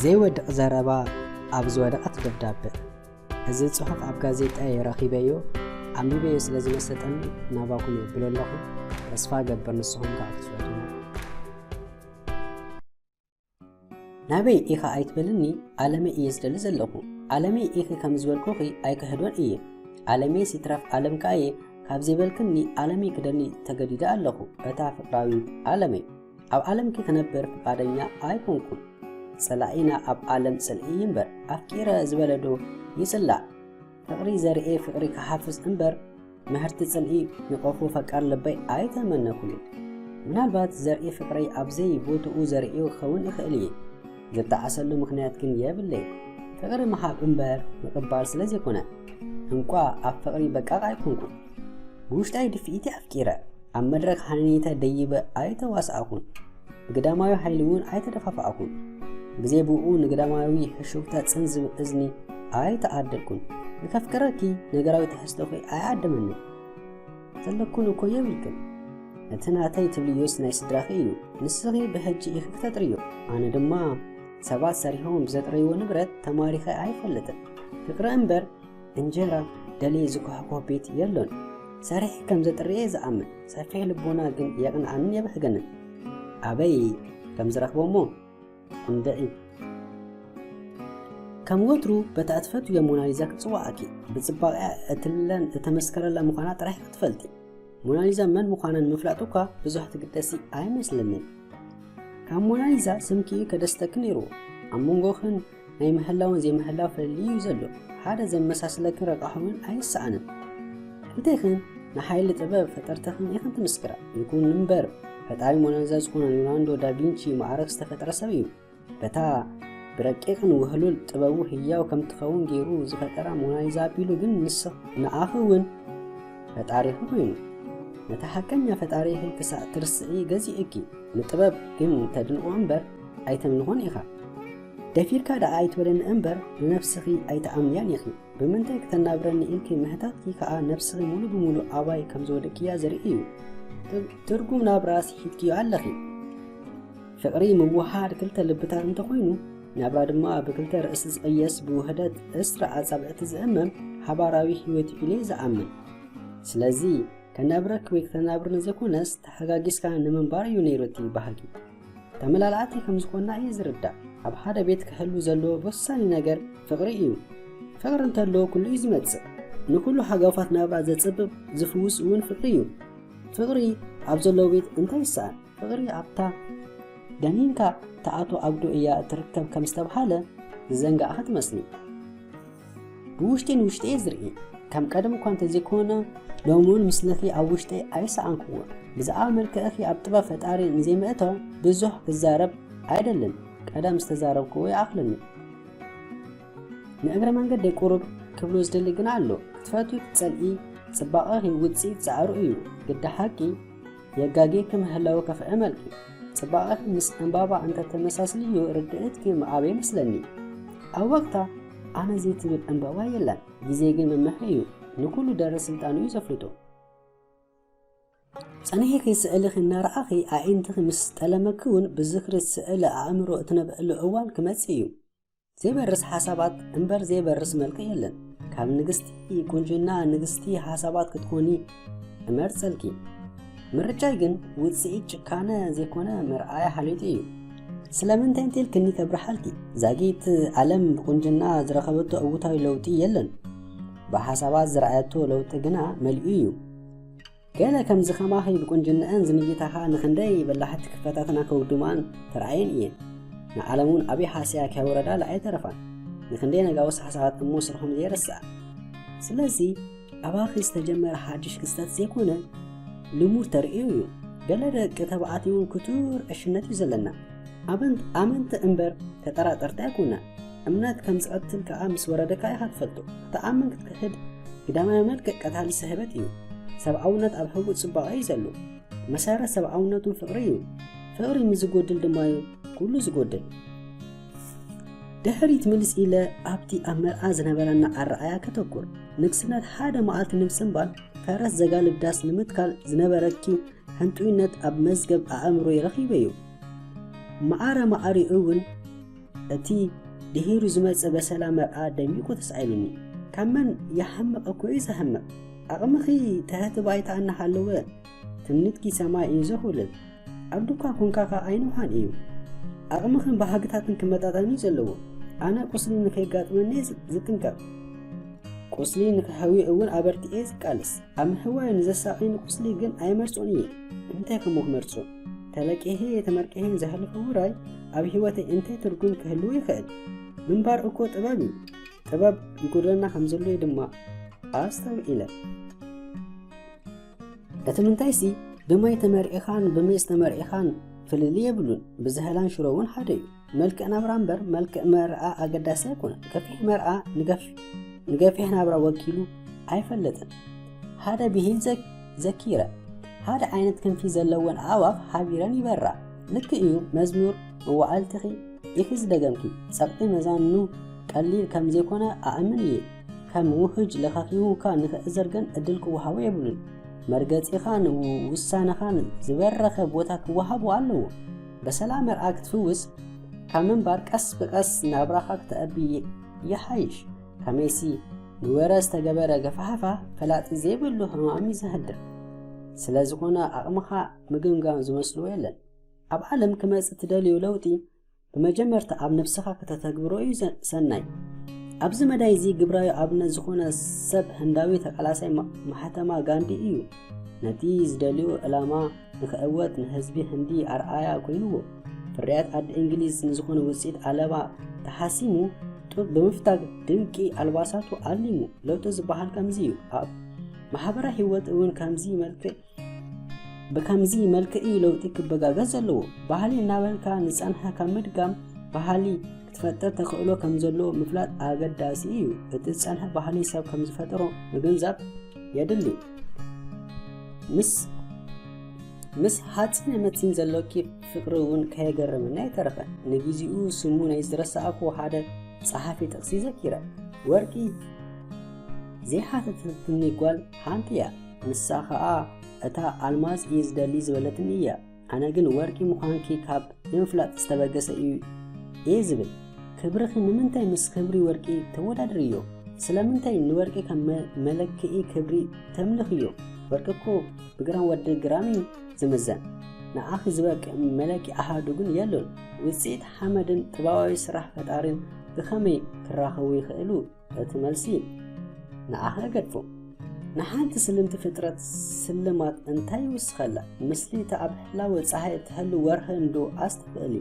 ዘይወድቕ ዘረባ ኣብ ዝወደቐት ደብዳበ። እዚ ጽሑፍ ኣብ ጋዜጣ እየ ረኺበዮ፣ ኣንቢበዮ ስለ ዝመሰጠኒ ናባኹም የብሎ ኣለኹ። ተስፋ እገብር ንስኹም ከኣ ክትፈትዎ። ናበይ ኢኻ ኣይትበልኒ፣ ዓለመይ እየ ዝደሊ ዘለኹ። ዓለመይ ኢኺ ከም ዝበልኩኺ ኣይክህዶን እየ። ዓለመይ ሲትረፍ ዓለም ከኣ እየ፣ ካብ ዘይበልክኒ ዓለመይ ክደሊ ተገዲደ ኣለኹ። እታ ፍቕራዊት ዓለመይ፣ ኣብ ዓለምኪ ክነብር ፍቓደኛ ኣይኮንኩን። ጸላኢና ኣብ ዓለም ጽልኢ ይንበር። ኣፍቂረ ዝበለ ዶ ይጽላእ? ፍቕሪ ዘርኤ ፍቕሪ ክሓፍስ እምበር፣ ምህርቲ ጽልኢ ንቐፎ ፈቃር ልበይ ኣይተመነኹሉን። ምናልባት ዘርኢ ፍቕረይ ኣብ ዘይቦትኡ ዘርእዮ ክኸውን ይኽእል እየ። ዝጠዓሰሉ ምኽንያት ግን የብለይ። ፍቕሪ ምሃብ እምበር ምቕባል ስለ ዘይኮነ፣ እንቋ ኣብ ፍቕሪ በቃቕ ኣይኮንኩን። ብውሽጣይ ድፍኢት ኣፍቂረ፣ ኣብ መድረኽ ሃነኔታ ደይበ ኣይተዋሳእኹን። ብግዳማዊ ሓይሊ እውን ኣይተደፋፋእኩን። ብዘይ ብኡ ንግዳማዊ ሕሹኽታ ጽን ዝብል እዝኒ ኣይተዓደልኩን። ንከፍቅረኪ ነገራዊ ትሕዝቶኺ ኣይዓደመንን። ዘለኩን እኮ የብልክን። እቲ ናተይ ትብልዮስ ናይ ስድራኺ እዩ። ንስኺ ብሕጂ ኢኺ ክተጥርዮ። ኣነ ድማ ሰባት ሰሪሖም ብዘጥረይዎ ንብረት ተማሪኸ ኣይፈልጥን። ፍቕሪ እምበር እንጀራ ደልየ ዝኳሕኮ ቤት የሎን። ሰሪሐ ከም ዘጥርየ ዝኣምን ሰፊሕ ልቦና ግን የቕንዓንን የብሕገንን። ኣበይ ከም ዝረኽቦ እሞ እንድዒ። ከም ወትሩ በታ እትፈትውያ ሞናሊዛ ክጽዋዓኪ፣ ብጽባቐኣ እትልለን እተመስከረላ ምዃና ጥራሕ ክትፈልጢ። ሞናሊዛ መን ምዃና ንምፍላጥ እኳ ብዙሕ ትግደሲ ኣይመስለንን። ካብ ሞናሊዛ ስምኪ ከደስተኪ ነይርዎ። ኣብ መንጎኽን ናይ ምህላውን ዘይምህላው ፍልልይ እዩ ዘሎ። ሓደ ዘመሳስለክን ረቋሒ እውን ኣይሰኣንን። ክልቴኽን ንሓይሊ ጥበብ ፈጠርትኽን ኢኽን ትምስክራ። ይኹን እምበር፣ ፈጣሪ ሞናሊዛ ዝኾነ ሊዮናርዶ ዳቪንቺ ማዕረግ ዝተፈጠረ ሰብ እዩ። በታ ብረቂቕን ውህሉል ጥበቡ ህያው ከም ትኸውን ገይሩ ዝፈጠራ ሞናሊዛ ኣቢሉ ግን ንስኽ ንኣኺ እውን ፈጣሪኺ ኮይኑ። ነቲ ሓቀኛ ፈጣሪኺ ክሳዕ ትርስዒ ገዚእኪ። ንጥበብ ግን ተድንቖ እምበር ኣይተምልኾን ኢኻ። ደፊርካ ደኣ ኣይትበለኒ እምበር ንነፍስኺ ኣይትኣምንያን ኢኺ። ብምንታይ ክተናብረኒ ኢልኪ ምህታትኪ ከኣ ነፍስኺ ሙሉ ብሙሉ ኣባይ ከም ዝወደቅክያ ዘርኢ እዩ። ትር-፣ ትርጉም ናብራ ስሒትክዮ ኣለኺ። ፍቕሪ ምውሃድ ክልተ ልብታት እንተኾይኑ፣ ናብራ ድማ ብክልተ ርእሲ ዝቕየስ ብውህደት ዕስራ ኣጻብዕቲ ዝእመም ሓባራዊ ህይወት እዩ ኢለ ዝኣምን። ስለዚ ከናብረኪ ወይ ክተናብርኒ ዘይኮነስ ተሓጋጊዝካ ንምንባር እዩ ነይሩ እቲ ባህጊ። ተመላላእቲ ከም ዝኾንና እየ ዝርዳእ። ኣብ ሓደ ቤት ክህሉ ዘለዎ ወሳኒ ነገር ፍቕሪ እዩ። ፍቕሪ እንተሎ ኩሉ እዩ ዝመጽእ። ንኩሉ ሃገፋት ናብራ ዘጽብብ ዝፍውስ እውን ፍቕሪ እዩ። ፍቕሪ ኣብ ዘለዎ ቤት እንታይ ይሰኣን? ፍቕሪ ኣብታ ደኒንካ ትኣትዎ ኣጉዶ እያ እትርከብ ከም ዝተብሃለ ዝዘንጋእኺ ትመስሊ። ብውሽጢ ንውሽጢ እየ ዝርኢ። ከም ቀደም እኳ እንተዘይኮነ፣ ሎሚ እውን ምስልኺ ኣብ ውሽጠይ ኣይሰኣንክዎን። ብዛዕባ መልክዕኺ ኣብ ጥበብ ፈጣሪ ንዘይምእታው ብዙሕ ክዛረብ ኣይደልን። ቀደም ዝተዛረብክዎ ይኣኽለኒ። ንእግረ መንገደይ ቁሩብ ክብሎ ዝደሊ ግና ኣሎ። ክትፈትዊ ትጸልኢ፣ ጽባቐኺ ውጽኢት ጻዕሩ እዩ። ግደ ሓቂ፣ የጋግየኪ ምህላዉ ከፍዕመልኪ። ጽባቐኺ ምስ ዕምባባ እንተተመሳስልዮ ርድኢትኪ ምዓበየ መስለኒ። ኣብ ወቕታ ኣነ ዘይትብል ዕምባባ የላን። ግዜ ግን መምርሒ እዩ። ንኩሉ ደርስ ስልጣኑ እዩ ዘፍልጦ። ጸኒሕኪ ስእልኺ እናረኣኺ ኣዒንትኺ ምስ ጠለመኪ እውን ብዝኽሪ ስእለ ኣእምሮ እትነብዕሉ እዋን ክመጽእ እዩ። ዘይበርስ ሓሳባት እምበር ዘይበርስ መልክዕ የለን። ካብ ንግስቲ ቁንጅና ንግስቲ ሓሳባት ክትኮኒ እመርጸልኪ። ምርጫይ ግን ውጽኢት ጭካነ ዘይኮነ መርኣያ ሓልዮት እዩ። ስለምንታይ እንተልክኒ ከብርሓልኪ፣ ዛጊት ዓለም ብቁንጅና ዝረኸበቶ እውታዊ ለውጢ የለን። ብሓሳባት ዝረኣየቶ ለውጢ ግና መሊኡ እዩ። ገለ ከምዚ ከማኺ ብቁንጅንአን ዝንይታ ኸኣ ንኽንደይ በላሕቲ ክፈታተና ከውድማን ተራእየን እየን። ንዓለም እውን ኣበይ ሃስያ ከየውረዳላ ኣይተረፋን። ንኽንደይ ነጋውስ ሓሳባት እሞ ስርሖም ዘይረስኣ። ስለዚ ኣባኺ ዝተጀመረ ሓድሽ ክስተት ዘይኮነ ልሙድ ተርእዮ እዩ። ገለ ደቂ ተባዕትዮ እውን ክቱር ዕሽነት እዩ ዘለና። ኣበን-፣ ኣመንቲ እምበር ተጠራጠርቲ ኣይኮናን። እምነት ከም ዝቐትል ከኣ ምስ ወረደካ ኢኻ ትፈልጦ። ክትኣምን ክትክሕድ ግዳማዊ መልክዕ ቀታሊ ስሕበት እዩ። ሰብኣውነት ኣብ ህቡእ ጽባቐ እዩ ዘሎ። መሰረት ሰብኣውነቱ ፍቕሪ እዩ። ፍቕሪ ምስ ዝጎድል ድማ እዩ ኩሉ ዝጎድል። ድሕሪት ምልስ ኢለ ኣብቲ ኣብ መርዓ ዝነበረና ኣረኣያ ከተኩር። ንግስነት ሓደ መዓልቲ ንምጽንባል ፈረስ ዘጋልብ ዳስ ንምትካል ዝነበረኪ ሕንጡይነት ኣብ መዝገብ ኣእምሮይ ረኺበዮ። መዓረ መዓሪኡ እውን እቲ ድሒሩ ዝመጽእ በሰላ መርዓ ደሚቑ ተሳኢሉኒ። ካብ መን ይሓምቕ እኮ እዩ ዘሕምቕ። ዓቕምኺ ትሕቲ ባይታ እናሃለወ ትምኒትኪ ሰማይ እዩ ዘኹልል። ኣብ ድኳ ኮንካ ከኣ ኣይንውሓን እዩ። ዓቕምኽን ባህግታትን ክመጣጠን እዩ ዘለዎ። ኣነ ቁስሊ ንኸይጋጥመኒ እየ ዝ-፣ ዝጥንቀቕ። ቁስሊ ንክሕዊ እውን ኣበርቲዐ እየ ዝቃለስ። ኣብ ምሕዋይ ንዘሳቕየኒ ቁስሊ ግን ኣይመርጾን እየ። እንታይ ከምኡ ክመርጾ? ተለቂሔ ተመርቂሔን ዘሕልፎ ውራይ ኣብ ህይወተይ እንታይ ትርጉም ክህልዎ ይኽእል? ምንባር እኮ ጥበብ እዩ። ጥበብ ይጎድለና ከም ዘሎ ድማ ኣስተውዒለ። እቲ ምንታይሲ፣ ብማይ ተመርዒኻን ብሜስ ተመርዒኻን ፍልልይ የብሉን። ብዝህላን ሽሮ እውን ሓደ እዩ። መልክዕ ናብራ እምበር መልክዕ መርዓ ኣገዳሲ ኣይኮነን። ገፊሕ መርዓ ንገፍ-፣ ንገፊሕ ናብራ ወኪሉ ኣይፈልጥን። ሓደ ብሂል ዘ-፣ ዘኪረ፣ ሓደ ዓይነት ክንፊ ዘለወን ኣዕዋፍ ሓቢረን ይበራ። ልክዕ እዩ፣ መዝሙር መዋዕልትኺ ኢኺ ዝደገምኪ። ጸቕጢ መዛኑ ቀሊል ከም ዘይኮነ ኣኣምን እየ። ከም ውሑጅ ለኻኺቡካ ንኽእዘር ግን ዕድል ክወሃቦ የብሉን። መርገጺኻን ውሳነኻን ዝበረኸ ቦታ ክወሃቦ ኣለዎ። በሰላ መርዓ ክትፍውስ ካብ ምንባር ቀስ ብቐስ ናብራኻ ክተዕቢ ይ-፣ ይሓይሽ። ከመይሲ ንወረ ዝተገበረ ገፋሕፋ ፈላጢ ዘይብሉ ሕማም እዩ ዘሕድር። ስለ ዝኾነ ዓቕምኻ ምግምጋም ዝመስሎ የለን። ኣብ ዓለም ክመጽእ ትደልዮ ለውጢ ብመጀመርታ ኣብ ነብስኻ ከተተግብሮ እዩ ዘ-፣ ሰናይ። ኣብዚ መዳይ እዚ ግብራዊ ኣብነት ዝኾነ ሰብ ህንዳዊ ተቃላሳይ ማ-፣ ማሕተማ ጋንዲ እዩ። ነቲ ዝደልዮ ዕላማ ንኽዕወት ንህዝቢ ህንዲ ኣርኣያ ኮይንዎ። ፍርያት ዓዲ እንግሊዝ ንዝኾነ ውፅኢት ኣለባ ተሓሲሙ ጡብ ብምፍታግ ድንቂ ኣልባሳቱ ኣሊሙ። ለውጢ ዝበሃል ከምዚ እዩ። ኣብ ማሕበራዊ ህይወት እውን ከምዚ መልክዕ ብከምዚ መልክዕ እዩ ለውጢ ክበጋገስ ዘለዎ። ባህሊ እናበልካ ንጸንሐ ካብ ምድጋም ባህሊ ክትፈጥር ተኽእሎ ከም ዘሎ ምፍላጥ ኣገዳሲ እዩ። እቲ ዝጸንሐ ባህሊ ሰብ ከም ዝፈጥሮ ምግንዛብ የድሊ። ምስ፣ ምስ ሓጺነ መጺን ዘሎኪ ፍቕሪ እውን ከየገረመኒ ኣይተረፈን። ንግዚኡ ስሙ ናይ ዝረሳእኩ ሓደ ጸሓፊ ጥቕሲ ዘኪረ። ወርቂ ዘይሓተተትኒ ጓል ሓንቲ እያ። ንሳ ኸኣ እታ ኣልማዝ እየ ዝደሊ ዝበለትኒ እያ። ኣነ ግን ወርቂ ምዃንኪ ካብ ዘይምፍላጥ ዝተበገሰ እዩ እየ ዝብል። ክብርኺ ንምንታይ ምስ ክብሪ ወርቂ ተወዳድርዮ? ስለምንታይ ንወርቂ ከም መ-፣ መለክዒ ክብሪ ተምልኽዮ? ወርቂ እኮ ብግራም ወዲ ግራም እዩ ዝምዘን። ንዓኺ ዝበቅዕ መለኪ ኣሃዱ ግን የሎን። ውጽኢት ሓመድን ጥበባዊ ስራሕ ፈጣሪን ብኸመይ ክራኸቡ ይኽእሉ? እቲ መልሲ ንዓኺ እገድፎ። ንሓንቲ ስልምቲ ፍጥረት ስልማት እንታይ ይውስኸላ? ምስሊታ ኣብ ህላወ ጸሓይ እትህሉ ወርሒ እንዶ ኣስተብህሊ።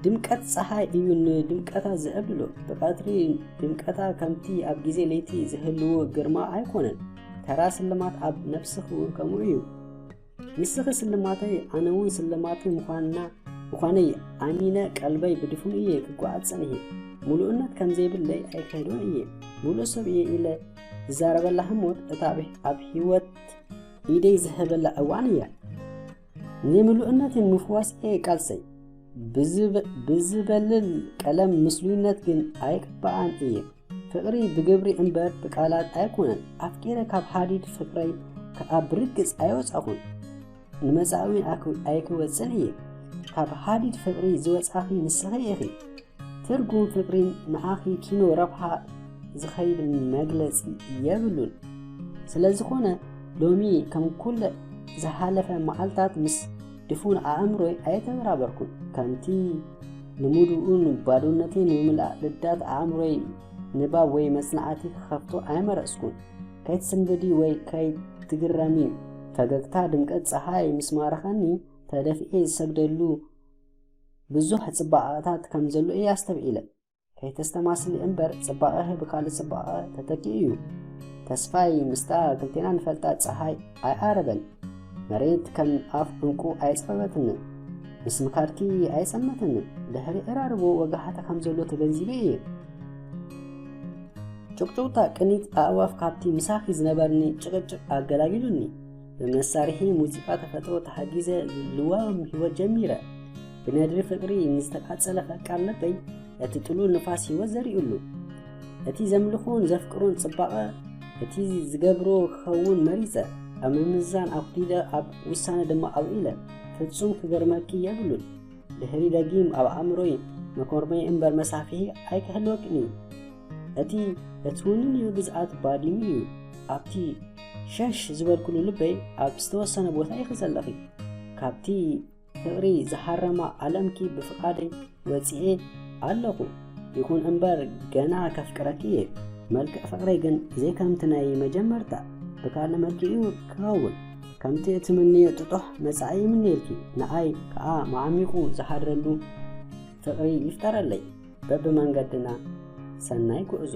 ድምቀት ጸሓይ እዩ ንድምቀታ ዝዕብልሎ። ብቐትሪ ድምቀታ ከምቲ ኣብ ግዜ ለይቲ ዝህልዎ ግርማ ኣይኮነን። ተራ ስልማት ኣብ ነፍስኺ እውን ከምኡ እዩ። ንስኺ ስልማተይ፣ ኣነ እውን ስልማትኪ ምዃንና፣ ምዃነይ ኣሚነ ቀልበይ ብድፉን እየ ክጓዓዝ ጸኒሐ። ምሉእነት ከም ዘይብለይ ኣይክህድኦን እየ። ምሉእ ሰብ እየ ኢለ ዝዛረበላ ህሞት፣ እታ ኣብ፣ ኣብ ህይወት ኢደይ ዝህበላ እዋን እያ። ንምሉእነትን ምፍዋስ እየ ቃልሰይ። ብዝበ-፣ ብዝበልል ቀለም ምስሉይነት ግን ኣይቅብኣን እየ። ፍቕሪ ብግብሪ እምበር ብቃላት ኣይኮነን። ኣፍቂረ ካብ ሃዲድ ፍቕረይ ከኣ ብርግጽ ኣይወጻኹን። ንመጻኢ እውን ኣክ-፣ ኣይክወጽን እየ። ካብ ሃዲድ ፍቕሪ ዝወጻኺ ንስኺ ኢኺ። ትርጉም ፍቕሪ ንዓኺ ኪኖ ረብሓ ዝኸይድ መግለጺ የብሉን። ስለ ዝኾነ ሎሚ ከም ኩለ ዝሓለፈ መዓልታት ምስ ድፉን ኣእምሮይ ኣይተበራበርኩን። ከምቲ ልሙድኡን ባዶነተይ ንምምላእ ልዳት ኣእምሮይ ንባብ ወይ መጽናዕቲ ክኸፍቶ ኣይመረጽኩን። ከይትስንብዲ ወይ ከይትግረሚ፣ ፈገግታ ድምቀት ጸሓይ ምስ ማረኸኒ፣ ተደፊኤ ዝሰግደሉ ብዙሕ ጽባቐታት ከም ዘሎ እየ ኣስተብዒለ። ከይተስተማስሊ እምበር፣ ጽባቐኺ ብኻልእ ጽባቐ ተተኪኡ እዩ። ተስፋይ ምስታ ክልቴና ንፈልጣ ጸሓይ ኣይዓረበን። መሬት ከም ኣፍ ዕንቁ ኣይጸበበትንን። ምስ ምኻድኪ ኣይጸመተንን። ድሕሪ ዕራርቦ ወጋሕታ ከም ዘሎ ተገንዚበ እየ። ጭቕጭቕታ ቅኒት ኣእዋፍ ካብቲ ምሳኺ ዝነበርኒ ጭቕጭቕ ኣገላጊሉኒ። ብመሳርሒ ሙዚቃ ተፈጥሮ ተሓጊዘ ልዋም ህይወት ጀሚረ። ብነድሪ ፍቕሪ ንዝተቃጸለ ፈቃር ልበይ እቲ ጥሉል ንፋስ ህይወት ዘሪኡሉ። እቲ ዘምልኾን ዘፍቅሮን ጽባቐ፣ እቲ ዝገብሮ ክኸውን መሪጸ። ኣብ ምምዝዛን ኣጉዲለ፣ ኣብ ውሳነ ድማ ኣውዒለ። ፍጹም ክገርመኪ የብሉን። ድሕሪ ደጊም ኣብ ኣእምሮይ መኮርመይ እምበር መሳፍሒ ኣይክህልወክን እዩ። እቲ እትውንንዮ ግዝኣት ባዲሙ እዩ። ኣብቲ ሸሽ ዝበልኩሉ ልበይ ኣብ ዝተወሰነ ቦታ ኢኺ ዘለኺ። ካብቲ ፍቕሪ ዝሃረማ ዓለምኪ ብፍቓደይ ወፂኤ ኣለኹ። ይኹን እምበር ገና ከፍቅረኪ እየ። መልክዕ ፍቕረይ ግን ዘይከምቲ ናይ መጀመርታ ብካልእ መልክዕ እዩ ክኸውን። ከምቲ እትምንዮ ጥጡሕ መጻኢ ይምነየልኪ። ንኣይ ከኣ መዓሚቑ ዝሓድረሉ ፍቕሪ ይፍጠረለይ። በብመንገድና ሰናይ ጉዕዞ።